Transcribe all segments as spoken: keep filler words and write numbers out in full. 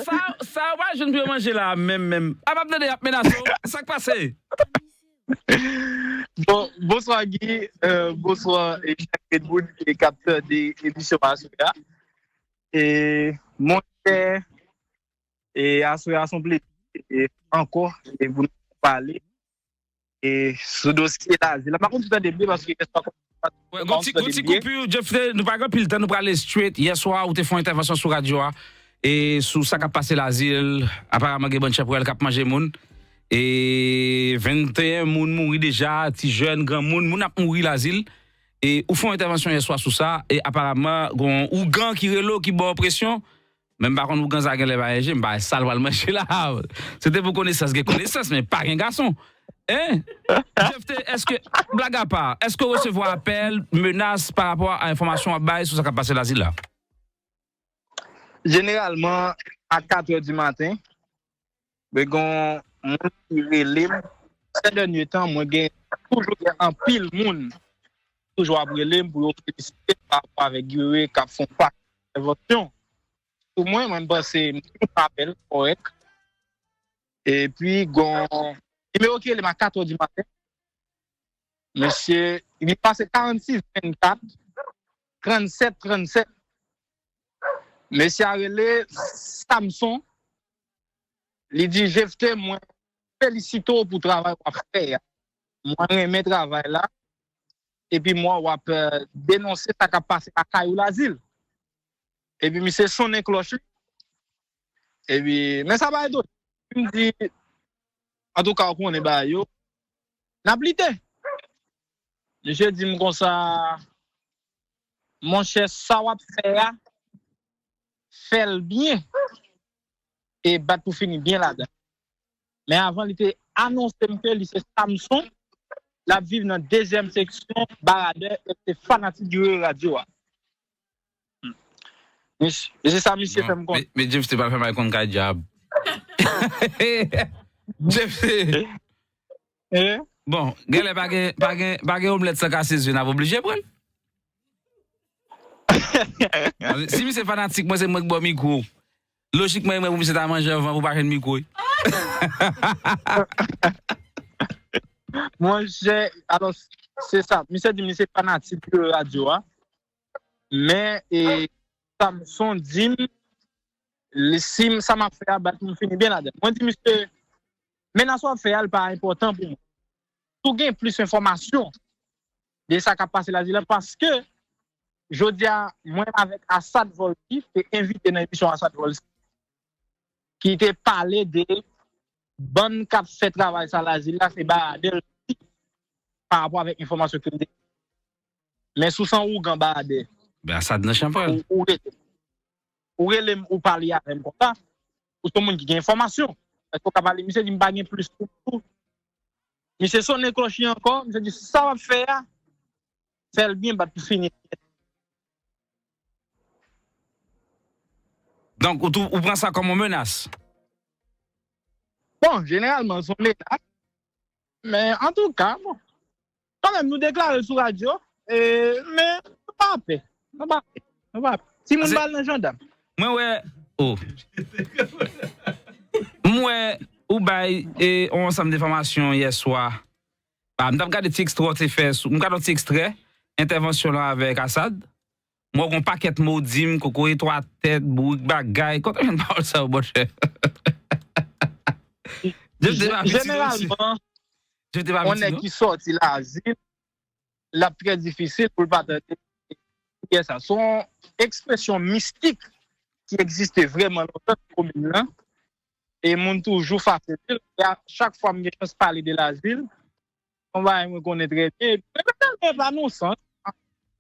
sa, sa yo pa jwenn pou yo manje la, menm, menm. A, m ap tande y ap menase w. Sa k pase? Bon, bonswa Guy, euh, bonswa e chak moun ki k ap tande emisyon aswè a. E monchè, e aswè a se yon plezi e ankò e pou nou pale e sou dosye Lazil la. M pa konn si w tande byen paske yèswa Gon ti gon ti koupi, Jeff, nou pa gen pil tan, nou prale straight. Yèswa ou te fè yon entèvansyon sou radyo a e sou sa k ap pase Lazil. Aparaman gen bann chanpwèl k ap manje moun. E venteyen moun mouri deja, ti jèn, granmoun, moun ap mouri Lazil. E ou fè yon entèvansyon yèswa sou sa, e aparaman gon ougan ki rele w, ki ba w presyon. Men m pa konn ougan sa genlè pa enje, m pa wè sa l pral manje la. Se te pou konesans gen konesans, men pa gen gason. Hein? Jeff T, èske, blag apa, èske w resevwa apèl, menas pa rapò a enfòmasyon w ap bay sou sa k ap pase Lazil la? Jeneralman, a katrè di maten, mwen gen yon moun ki rele m. Sè dènye tan, mwen gen toujou gen anpil moun toujou ap rele m pou yo felisite pa rapò avèk Guy Wewe k ap fè yon pakèt entèvansyon sou mwen. Mwen, m panse m toujou fè apèl kòrèk. Epi, gon nimewo ki rele m a katrè di maten. Mesye, li pase karannsis vennkat, trannsèt trannsèt. Mesye a rele Samson. Li di, Jeff T, mwen felisite w pou travay w ap fè a. Mwen renmen travay la. Epi m wè w ap euh, denonse sa k ap pase lakay ou Lazil. Epi misye sonnen klòch li. Epi, men sa pa etone. M di, antouka, w konnen bagay yo. N ap lite. Misye di m konsa, monchè, sa w ap fè a, fè l byen. E bat pou fini byen ladan. Men avan, li te anonse m ke li se Samson, l ap viv nan dezyèm seksyon Baradè, e se fanatik Guerrier Radio a. E se sa misye fè m konnen. Men Jeff te pa fè mal konn kay dyab. Jeff te. Bon, genlè pa gen, pa gen, pa gen omlèt san kase zye, n ap oblije pran l. Si misye fanatik mwen, se mwen ki ba w mikwo. Lojikman, e mwen pou misye ta manje anvan pou pa jwenn mikwo. Monchè, alò, se sa. Misye di misye fanatik radyo a. Men, e, Samson di m, si sa m ap fè a, bat pou m fini byen ladan. Mwen di misye, menas w ap fè a, li pa enpòtan pou mwen. Si w gen plis enfòmasyon de sa k ap pase Lazil la, paske jodi a, mwen avèk Asad Volki te envite nan emisyon Asad Volki, ki te pale de bann k ap fè travay sa Lazil la, se Baradè l di pa rapò avèk enfòmasyon ke m te. Men si w se yon ougan Baradè, ou rele m, ou pale avè m konsa, ou se yon moun ki gen enfòmasyon. Èske w ka pale? Misye di m pa gen plis pou ou. Misye sonnen klòch li ankò, misye di sa w ap fè a, fè l byen, bat pou fini. Donk, ou, tou, ou pran sa kòm yon menas? Bon, jeneralman, se yon menas. Men, antouka, bon. Kanmenm, nou deklare l sou radyo, e, men, nou pa pè. Nou pa pè. Nou pa pè. Timoun pa al nan jandam. Mwen wè, oh. M wè, ou bay, e, yon ansanm de enfòmasyon yè swa. Ah, m t ap gade ti ekstrè w te fè sou, m gade yon ti ekstrè entèvansyon lan avèk Asad. M wè gon pakèt mo w di m, kokoye twa tèt, bourik bagay. Kote w jwenn pawòl sa yo, monchè? Jeneralman, yon nèg ki sòti Lazil, l ap trè difisil pou l pa tande kiyès sa. Se yon ekspresyon mistik ki egziste vrèman lontan nan komin nan. E moun toujou fase de l. E a, chak fwa m gen chans pale de Lazil, se yon bagay mwen konnen trè byen. Epi, mwen pa nan sans.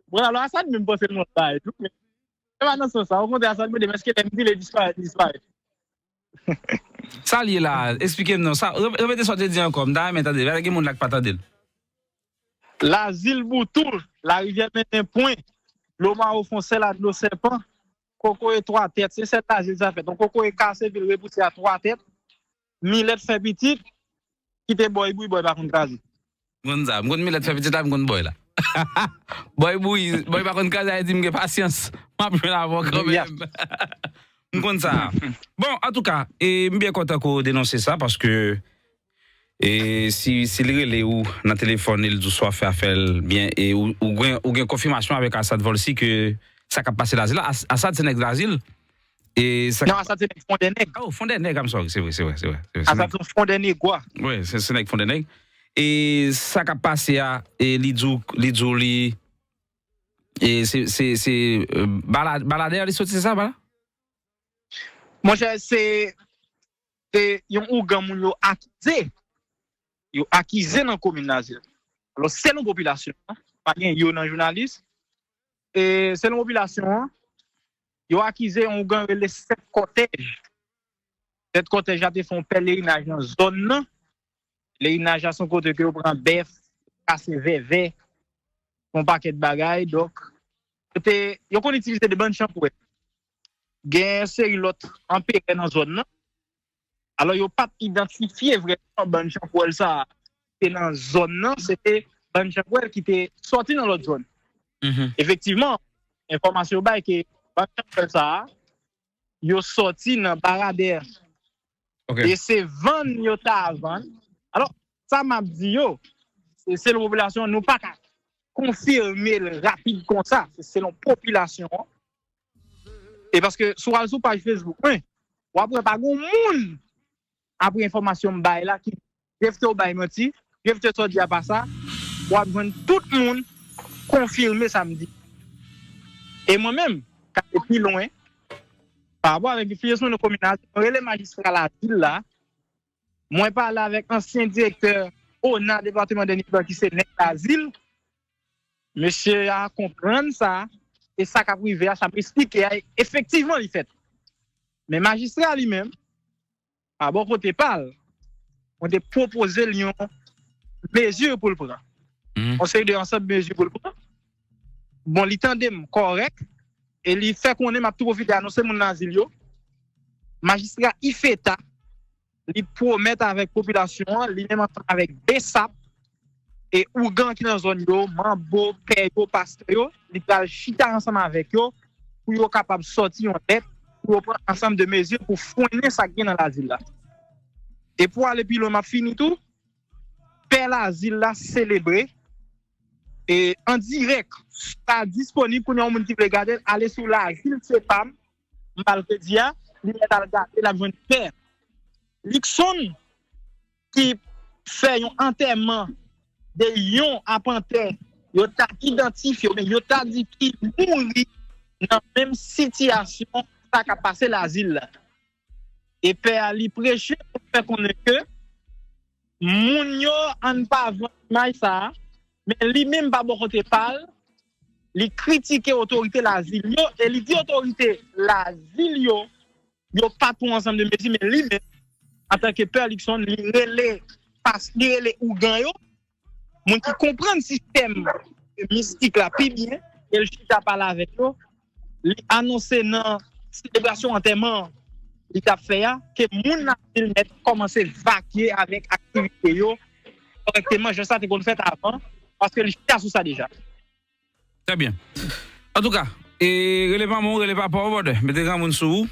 Bon, alò, Asad menm panse l nan bagay tou, men se pa nan sans sa. Okontrè, Asad mande m èske lè m di l disparèt, li disparèt. Sa l ye la? Eksplike m non. Sa, re- repete sa w te di ankò. M ta renmen tande. Paske gen moun la k pa tande l. Lazil Boutoul, Larivyè Mennen Pwen, Lomaro Fon, Sèl a Dlo Sèpan, Kokoye Twa Tèt, se sèl Lazil sa fèt. Yon kokoye kase, vin repouse a twa tèt, milèt fè pitit, kite bòy bouyi, bòy pa konn kraze. M konn sa, m konn milèt fè pitit la, m konn bòy la. Bòy bouyi, bòy pa konn kraze, a di m gen pasyans. M ap jwenn avè w kanmenm. M konn sa. Bon, antouka, e, m byen kontan ke w denonse sa, paske, e, si, si li rele ou nan telefòn, e li di w sa w fè a fè l byen, e ou, ou gen, ou gen konfimasyon avèk Asad Volcy ke sa k ap pase Lazil la, As- Asad se nèg Lazil, e sa k Non, ap Asad se nèg Fondènèg. Oh, Fondènèg, I'm sorry, se vre, se vre, se vre. Se vre, se Asad nèg se yon Fondènèg gwa. Wi, se, se nèg Fondènèg. E sa k ap pase a, e li di w, li di w li, e se, se, se, e, Bala- Baladè li soti, se sa, Bala? Monchè, se, se yon ougan moun yo akize. Yo akize nan komin Lazil. Alò, selon popilasyon an, pa gen yo nan jounalis, e selon popilasyon an, yo akize yon ougan rele Sèt Kòtèj. Sèt Kòtèj la te fè yon pèlerinaj nan zòn nan. Pèlerinaj la se yon kote ke yo pran bèf, kase vèvè, yon pakèt bagay. Donk, yo te, yo konn itilize de bann chanpwèl. Gen yon seri lòt anperè nan zòn nan. Alò, yo pa t idantifye vrèman bann chanpwèl sa a te nan zòn nan, se te bann chanpwèl ki te sòti nan lòt zòn. Mhm. Efektivman, enfòmasyon yo bay ke bann chanpwèl sa a, yo sòti nan Baradè. Ok. E se vann yo ta vann. Alò, sa m ap di yo, se selon popilasyon, nou pa ka konfime l rapid konsa, se selon popilasyon an. E paske si w al sou paj Facebook mwen, w ap wè pa gen moun, apre enfòmasyon m bay la, ki jefte w bay manti, jefte sa w di a pa sa, w ap jwenn tout moun konfime sa m di. E mwen menm, k ale pi lwen, pa rapò avèk fiyesman nan komin Lazil, mwen rele majistra Lazil la, mwen pale avèk ansyen direktè ona depatman de Nip lan ki se nèg Lazil, mesye a konprann sa, e sa k ap rive a, sa m esplike a, efektivman li fèt. Men majistra li menm, pa bò kote pa l, mwen te pwopoze l yon mezi pou l pran. Mhm. Yon seri de ansanm mezi pou l pran. Bon, li tande m kòrèk, e li fè konnen m ap tou pwofite anonse moun Lazil yo. Majistra Ifeta, li pwomèt avèk popilasyon an, li menm ansanm avèk BSAP, e ougan ki nan zòn yo, manbo, pè yo, pastè yo, li pral chita ansanm avèk yo pou yo kapab sòti yon lèt, pou yo pran ansanm de mezi pou frennen sa k gen nan Lazil la. E pou ale pi lwen, m ap fini tou, pè Lazil la selebre, e an dirèk, sa disponib pou yon moun ki vle gade l, ale sou Lazil se pa m, m pral te di a, li mèt al gade, l ap jwenn pè Luckson ki fè yon antèman de yon apantè yo ta idantifye, oubyen yo ta di ki mouri nan menm sitiyasyon sa k ap pase Lazil la. E pè a, li preche pou fè konnen ke moun yo, ann pa vann imaj sa a, men li menm pa bò kote pa l, li kritike otorite Lazil yo, e li di otorite Lazil yo, yo pa pran ansanm de mezi, men li menm, antanke pè Luckson, li rele, pas, li rele ougan yo, moun ki konprann sistèm mistik la pi byen, e l chita pale avèk yo, li anonse nan selebrasyon antèman li t ap fè a, ke moun Lazil mèt kòmanse vakye avèk aktivite yo kòrèkteman, jan sa te konn fèt avan, paske li chita sou sa deja. Trè byen. Antouka, e rele manman w, rele papa w, brother. Mete granmoun sou ou.